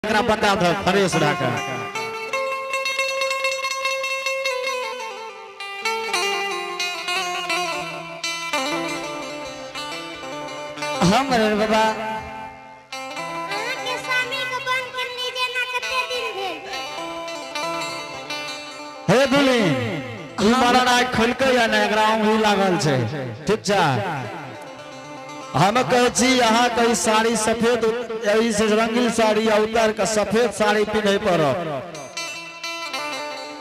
एकरा बता दो फ्रेश रह के। हम रे बाबा। अहाँके स्वामी के बंद करनी जेना कते दिन भेल? हे दुली, ई मरण आइ खोलकै या नहि, एकरा औंधी लागल छै। ठीक छै, हम कहै छी अहाँके ई साड़ी सफेद, एहि से रंगीन साड़ी आ उतार के सफेद साड़ी पिन्है पड़त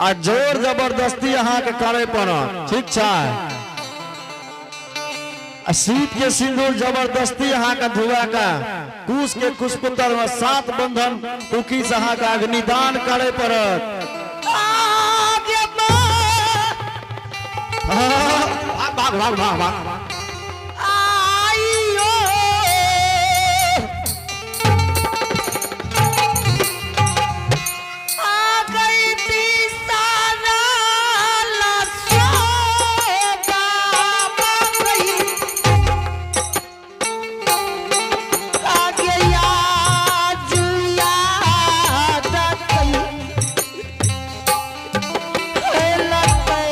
आ जोर जबरदस्ती अहाँके करे पड़त। ठीक छै? आ सीत के सिंदूर जबरदस्ती अहाँके धुआ के कुश के कुशपुत्र में सात बंधन उकी से अहाँके अग्निदान करे पड़त। आगे माँ। हाँ, भाग भाग भाग भाग। आइयो आ गई दिशाना लसोदा गई आगे याद याद गई लते।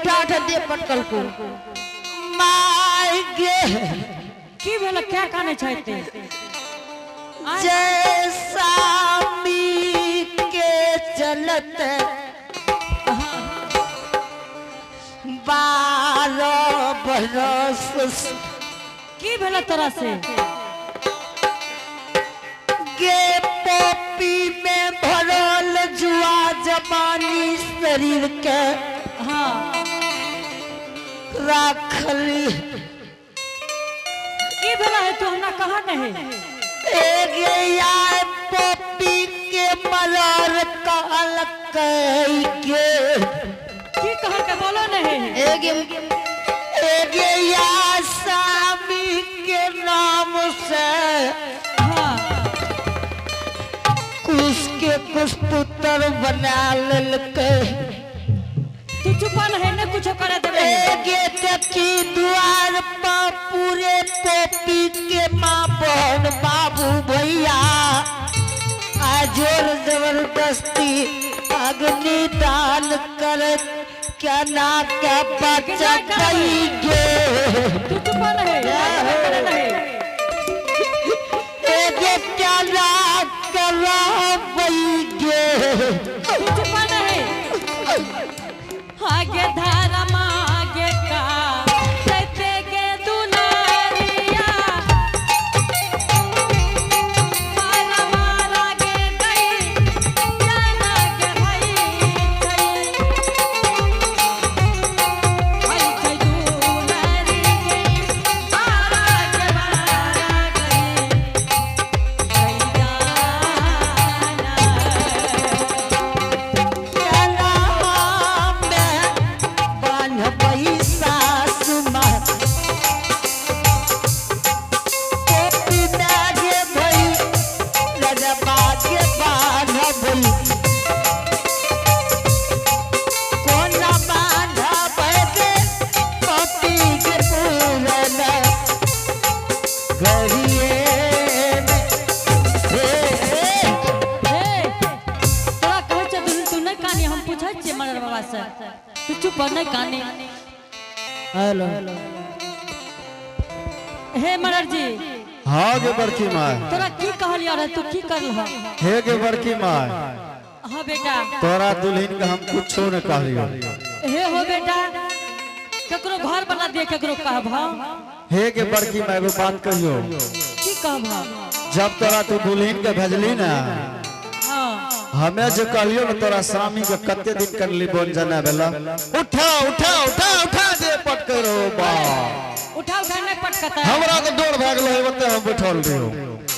उठा उठा दे पटकल को। माय गे। की भेल, क्या काने छै एते? जैसा के चलत 12 बरस। की भेल तोरा से? गे पोपी में भरल जुआ जवानी शरीर के राखली। की भेल है, तू हमरा कहा नहीं। एगे यार, पोपी के मरर काल के। की कह के बोलो नहीं। एगे एगे या सामी के नाम से कुछ के कुछ पुत्र बना ललके। तू चुप नहीं, ने कुछ करे देबे। एगे देखी, द्वार पर पूरे पोपी के माँ बहन बाबू भैया आ जोर जबरदस्ती अग्नि दान कर क्या ना क्या बच्चा गे। तू चुप नहीं, करे नहीं। एगे क्या ना कराबई गे। तू चुप नहीं। आगे धारा मागे का तैते गे दुलारिया, मारा मारा गे गई जाना गे हई छई हई छई दुलारी गे, मारा गे मारा गई गई जाना। क्या नाम में बान्हबई सासु माँ पोपी में गे भई रजबा के बान्हबई, कोना बान्हबै गे पोपी के पूरन गरिए में हे हे। हे, तोरा कहै छै दुनू, तू नहि कानी। हम पूछै छियै मदर बाबा से, तू चुप रह, नहि कानी। हेलो। हे मदर जी। हाँ गे बड़की माय। तोरा की कहलियै रहे, तू की करलह? हे गे बड़की माय। हाँ बेटा। तोरा दुल्हन के हम कुछो न कहलियो। हे हो बेटा, केकरो घर बना दिए, केकरो कहब? हे गे बड़की माय, एगो बात कहियो? की कहब? जब तोरा तू दुल्हन के भेजली ना, हमें जो कहलियो ना, तोरा स्वामी के कते दिन करली बोन जना भेला, उठा उठा उठा उठा दे पटके रो बा। उठा उठा नहि पटकता। हमरा तो डर भए गेलो, ओते हम बैठल रहियो।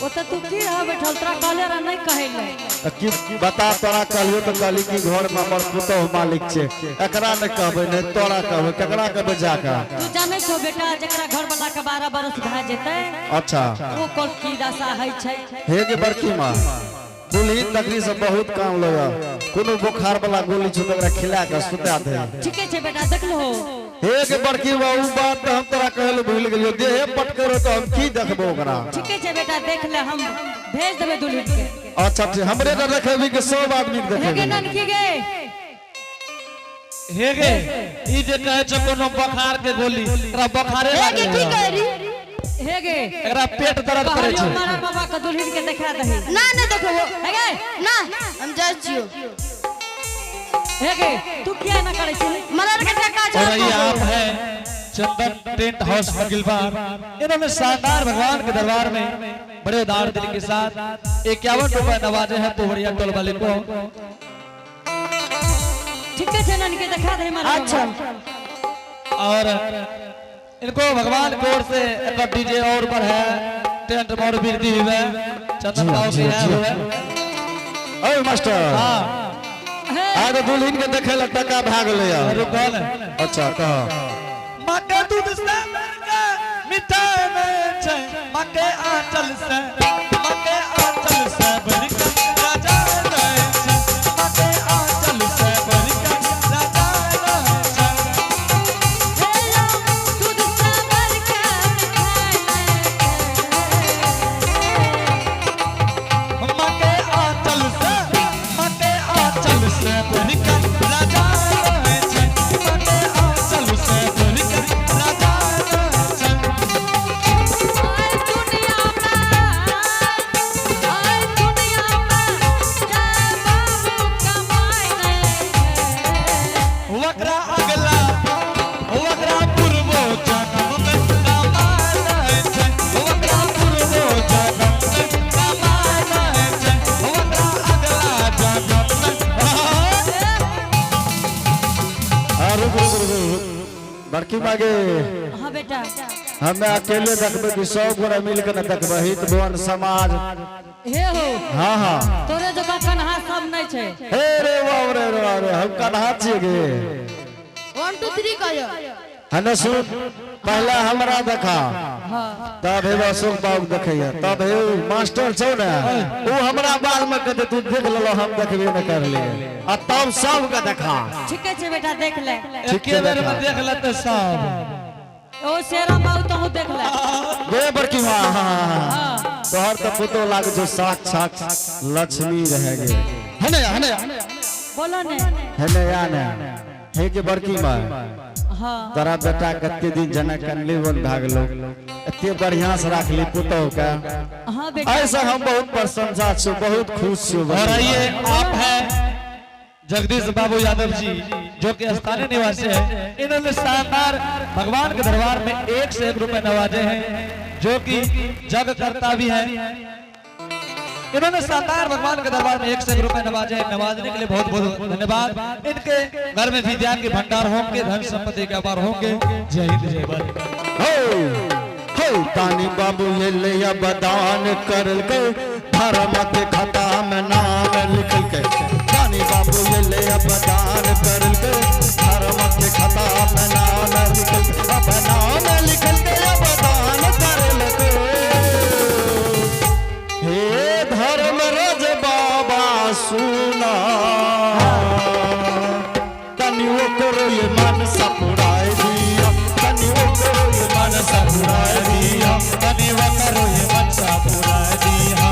ओतऽ तू की रह बैठल? तोरा कहले रह नहि कहै ले। तऽ की बता, तोरा कहलियो तऽ कहली कि घर में हमर पुतोह मालिक छै, एकरा नहि कहबै, नहि तोरा कहबै, केकरा कहबै जाके? तू जानै छौ बेटा, जकरा घर वाला के 12 बरस भए जेतै, ओकर की दशा होइ छै। हे गे बड़की माँ, दुल्हीन तकरी से बहुत काम लगा, कोनो बुखार वाला गोली छौ तऽ ओकरा खिला के सुता दे। ठीके छै बेटा, देखलो। हे गे बड़की माँ, उ बात तऽ हम तोरा कहै लए भूल गेलियो। देहे पटके रहो तऽ हम की देखबो ओकरा? ठीके छै बेटा, देख ले, हम भेज देबै दुल्हन के। अच्छा ठीक, हमरे तऽ देखेबी कि सब आदमी के हे गे। देखेबी? ननकी गे। हे गे, ई जे कहै छौ कोनो बोखार के गोली, एकरा बोखारे एगे लागल की है। करी? हे गे। एकरा पेट दर्द करै कहलियो छै। मारा बाबा के दुल्हन के देखा दही। ना, ना देखो। हे गे। ना, हम जाइ छियो। हे गे, तू किया ना करै छी? मरर के टका। और ये आप है चंदन टेंट हाउस मगिलबार, इन्होंने शानदार भगवान के दरबार में बड़े उदार दिल के साथ 51 रुपए नवाजे हैं पोहरिया टोल वाले को। ठीके छै, ननकी देखा दही मारा। अच्छा। और इनको भगवान की ओर से एक डीजे और पर है, टेंट में और वृद्धि हुई है, चंदन बाबू भी है हुए। ओए मास्टर। हाँ। हे। आगे दुल्हन के देखे ला टका भए गेलै। रुको ने। अच्छा, कह। माँ के दूध से मिठाई में छै, माँ के आंचल से, माँ के आंचल से बढ़ के राजा रहै छै, माँ के आंचल से बढ़ के राजा रहै छै। दूध से भर के माँ के आंचल से, माँ के आंचल से बढ़ के राजा रहै छै, माँ के आंचल माँ गे। हाँ बेटा। हमें अकेले देखबे कि 100 गोरा मिल के न देखबे हित भुवन समाज। हे हो। हाँ हाँ। तोरे जकाँ कन्हा सब नहीं छै। हे रे बाप रे रे बाप रे, हम कन्हा छियै गे। 1 2 3 कहियो। हने सुन, पहले हमरा देखा। हाँ। तब हे अशोक बाबू देखैया, तब हे मास्टर छौ ने ओ हमरा बाद में कहते तू देख लेलो, हम देखबे न करलियै। आ तब सबके देखा। ठीके छै बेटा, देख ले। ठीक एके छै, बेर में देखा। देख लेते सब। ओ शेरा बाबू तहु देख ले। गे बड़की माँ, हाँ, हाँ, हाँ। हाँ। तोहर तो पुतो लाग जो साक्षात लक्ष्मी रह गे। हने हने बोलो ने। हने या ने हे के बड़की माँ। हाँ। तोरा बेटा कते दिन जनक कनली वन भागलो, एते बढ़िया से राखली पुतोह के। हाँ बेटा। ऐसा हम बहुत प्रशंसा छु, बहुत खुश छु। और आइए आप हैं जगदीश बाबू यादव जी, जो कि स्थानीय निवासी हैं। इन्होंने शानदार भगवान के दरबार में 1 से 1 रुपए नवाजे हैं, जो कि जग करता भी है। इन्होंने शानदार भगवान के दरबार में 1 से 1 रुपए नवाजे हैं। नवाजने के लिए बहुत बहुत धन्यवाद। इनके घर में विद्या के भंडार होंगे, धन संपत्ति के अपार होंगे। जय हिंद, जय भारत। हो हो तानी बाबू ये ले बदान करके धर्म के खाता में नाम लिख के। तानी बाबू ये ले बदान करके धर्म के खाता में नाम लिख के। अब नाम लिख के अब दान करके। हे धर्म रज बाबा सुना, तनी ओकरो ये मन सपुराय दिया, तनी ओकरो ये मन सपुराय दिया, तनी ओकरो ये मन सपुराय दिया।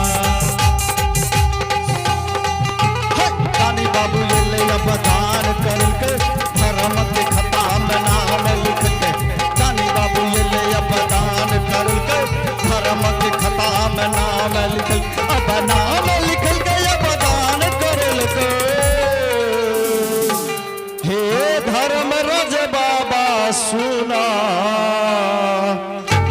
हे, तानी बाबू ये ले अब दान करके धर्म के खाता में नाम लिख के। तानी बाबू ये ले अब दान करके धर्म के खाता में नाम लिख के। अब नाम लिख के अब दान करके। हे धर्म रज बाबा सुना,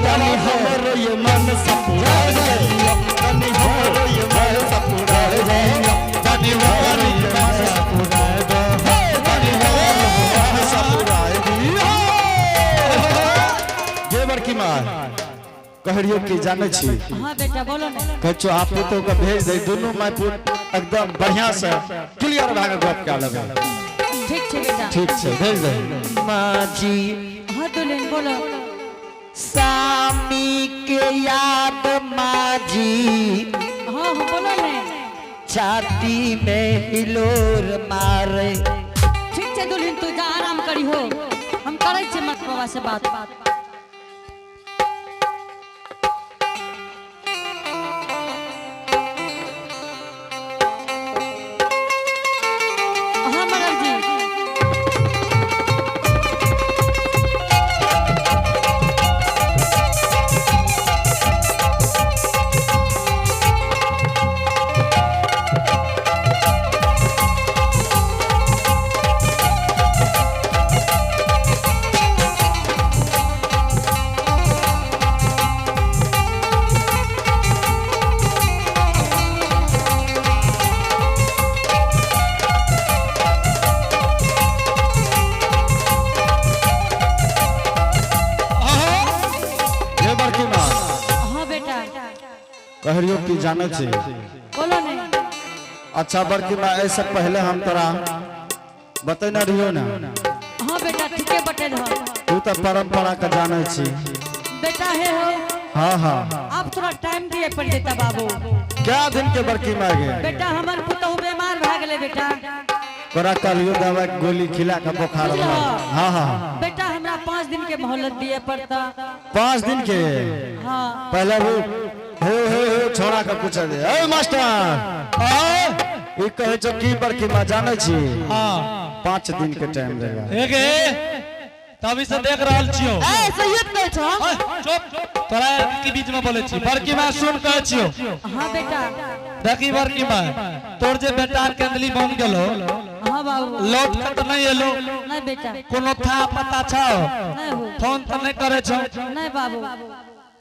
तनी हमर ये मन सपुरा दिया, तनी हमर ये मन सपुरा दिया, तनी हमर ये मन सपुरा दिया, तनी हमर ये मन सपुरा दिया। जे बड़की माँ कहरियो की जाने छी। हाँ बेटा बोलो ने। कहै छौ आप पुतोह के भेज दे, दुनू माय पुत एकदम बढ़िया से क्लियर भए के गप कए लेबै। ठीक छै बेटा। ठीक छै, भेज दे। माँ जी। हाँ दुल्हन बोलो। सामी के याद माँ जी। हाँ हाँ बोलो ने। छाती में हिलोर मारे। ठीक छै दुल्हन, तू जा आराम करी हो, हम करै छियै मत बाबा से बात। हाँ मगर जी। हे बड़की माँ। हाँ बेटा। कहरियो की जाने छी। बोलो ने। अच्छा बड़की माँ, ऐसे पहले हम तोरा बतेने रहियो ना। हाँ बेटा ठीके बटेल हो। तू तो परंपरा के जाने छी। बेटा हे हो। हाँ हाँ। अब थोड़ा टाइम दिए पड़ जेता बाबू। क्या दिन के बड़की माँ गे? बेटा हमर पुतहु बीमार भए गेलै बेटा। तोरा कहलियो दवा के गोली खिला के बुखार वाला। हाँ हाँ। बेटा हमरा 5 दिन के मोहलत दिए पड़ता। 5 दिन के? हाँ। पहले वो हे हे हे छोड़ा के पूछे दे। ए मास्टर, ई कहे छौ की बड़की माँ जाने छी? हाँ। 5 दिन के टाइम देगा। हे तभी से देख रहल छियो। ए सही कहै छौ। चुप, तोरा के बीच में बोले छी। बड़की माँ सुन कहै छियो। हाँ बेटा। देखी बड़की माँ, तोर जे बेटा केंदली बन गेलो। हाँ बाबू। लौट के तो नहीं एलो। नहीं बेटा। कोनो था पता छौ? नहीं हो। फोन तो नहीं करे छौ? नहीं बाबू।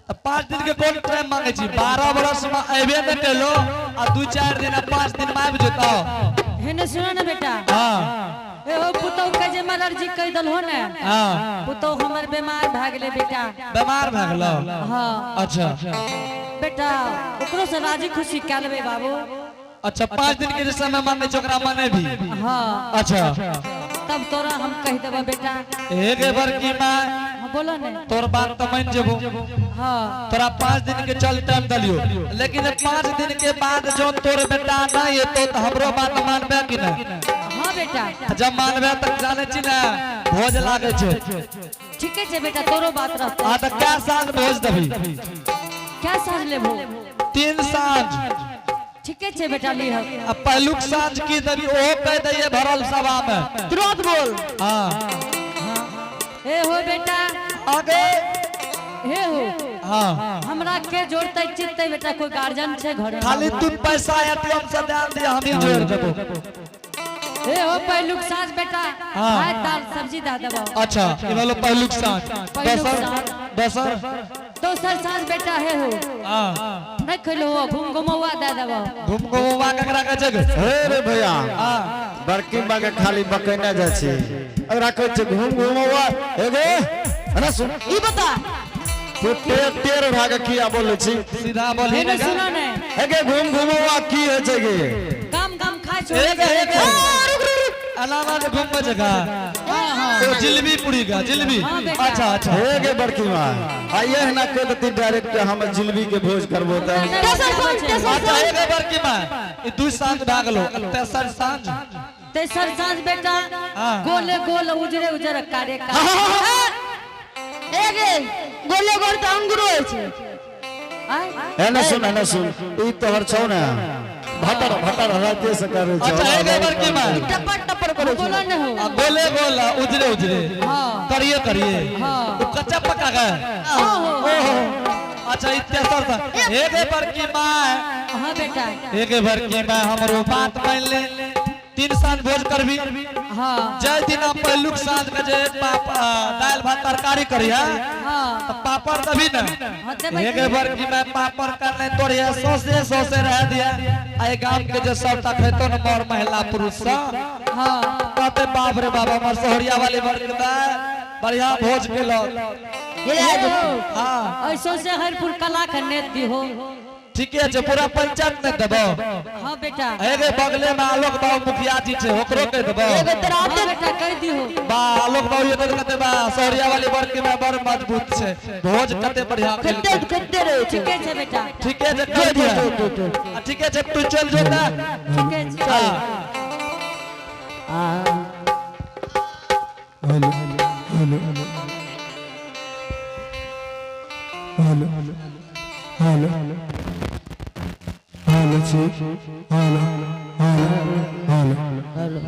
तो 5 दिन के कोन टाइम मांगे छी? 12 बरस में अबे नहीं केलो आ 2-4 दिन आ 5 दिन में आबि जेतौ। हेने सुनो ना बेटा। हाँ। ए हो पुतौ के जे मरर जी कह दल हो ने। हाँ। पुतौ हमर बीमार भए गेलै बेटा। बीमार भए गेलो? हाँ। अच्छा। बेटा ओकरो से राजी खुशी कए लेबै बाबू। अच्छा 5 दिन के जे समय माने छै ओकरा माने भी। हाँ। अच्छा। तब तोरा हम कह देबो बेटा। एक बड़की माँ। हाँ, बोलो ने। तोर बात तो मान जेबो। हाँ। तोरा 5 दिन के चल टाइम दलियो, लेकिन 5 दिन के बाद जो तोर बेटा नहीं एतो तो हमरो बात मानबे कि नहीं? हाँ बेटा। जब मानबे तक जाने छी ना भोज लागे छे। ठीके छे बेटा तोरो बात रहतो। आ त क्या साँझ भोज दबी? क्या साँझ लेबो? 3 साँझ। ठीके छे बेटा लीह। आ पहलुक साँझ की दबी ओहो कह दैये भरल सभा में। तुरंत बोल। हाँ। हे हो बेटा। आगे। हे हो। हाँ। हमरा के जोड़ते चित्ते बेटा कोई गार्जियन छे घर में? खाली तू पैसा एटीएम से दे दिया हम ही जोड़ देबो। हे हो पहलुक साँझ बेटा। हाँ। भात दाल सब्जी दे देबो। अच्छा ई भेलो पहलुक साँझ। पहलुक दोसर साँझ। दोसर दोसर साँझ बेटा हे हो। हाँ। नहीं खैलो हो घूम घुमौआ दे देबो। घूम घुमौआ ककरा कहै छै गे? हे रे भैया। हाँ। बड़की बा के खाली बकैने जाइ छी। अगरा कहै छै घूम घुमौआ हे गे। अरे सुन। ई बता। तू टेर टेर भए के किया बोलै छी? सीधा बोलही हे ने ने गे। सुनो ने। हे गे घूम घुमौआ की होइ छै गे? गाम गाम खाइ छौ। हे गे, हे गे। रुक रुक रुक। अलावा जे घूमबै छै गा। हाँ, हाँ। ओ जिलबी पूरी गा, जिलबी। हाँ, बेटा। अच्छा अच्छा। हे गे बड़की माँ। आ ये ना कह देती डायरेक्ट हम जिलबी के भोज करबो त। तेसर साँझ, तेसर अच्छा साँझ। हे गे बड़की माँ। ई 2 साँझ भए गेलो। तेसर साँझ। तेसर साँझ बेटा। हाँ। गोले गोल उजरे उजरे कारे कारे। ए गे गोले गोल त अंगूरो होइ छै। आय? हे ना सुन, हे ना सुन। ई तोहर छौ ने। भटर भटर राते से करे छौ। अच्छा हे गे बड़की माँ। टपर टपर करै छै। बोलो ने हो। आ गोले गोल उजरे उजरे। हाँ। करिए करिए। हाँ। ओ कच्चा पका गए। हाँ हो। ओहो। अच्छा ई तेसर साँझ। हे गे बड़की माँ। हाँ बेटा। हे गे बड़की माँ हमरो बात मान ले। 3 साँझ भोज करबी। हाँ। जय दिना पहलुक साँझ के जे पापा दाल भात तरकारी करिया। हाँ। तो पापड़ तभी ना। हाँ, देबै। एक बार की मैं पापड़ करने तोड़िया सोसे सोसे रह दिया। आए गांव के जो सब तक है तो न मोर महिला पुरुष सब। हाँ। कहते बाप रे बाबा मोर सोहरिया वाली बड़का बढ़िया भोज के लोग। ये ले आ हो। हाँ। ऐसो से हरपुर कला के नेत दी हो। ठीक है जो पूरा पंचायत ने देबो। हाँ बेटा। एगे बगले में आलोक बाबू मुखिया जी छे ओकरो कह देबो। एगो तोरा हाँ आते बेटा कह दी हो। बा आलोक बाबू ये कहते बा सोहरिया वाली बड़की में बड़ मजबूत छे भोज कते बढ़िया कते कते रहे छै। ठीक है बेटा। ठीक है जे कर दिया। आ, ठीक है जे तू चल जो ना। ठीक है। हाँ। Hello hello hello hello hello जी हेलो हेलो हेलो।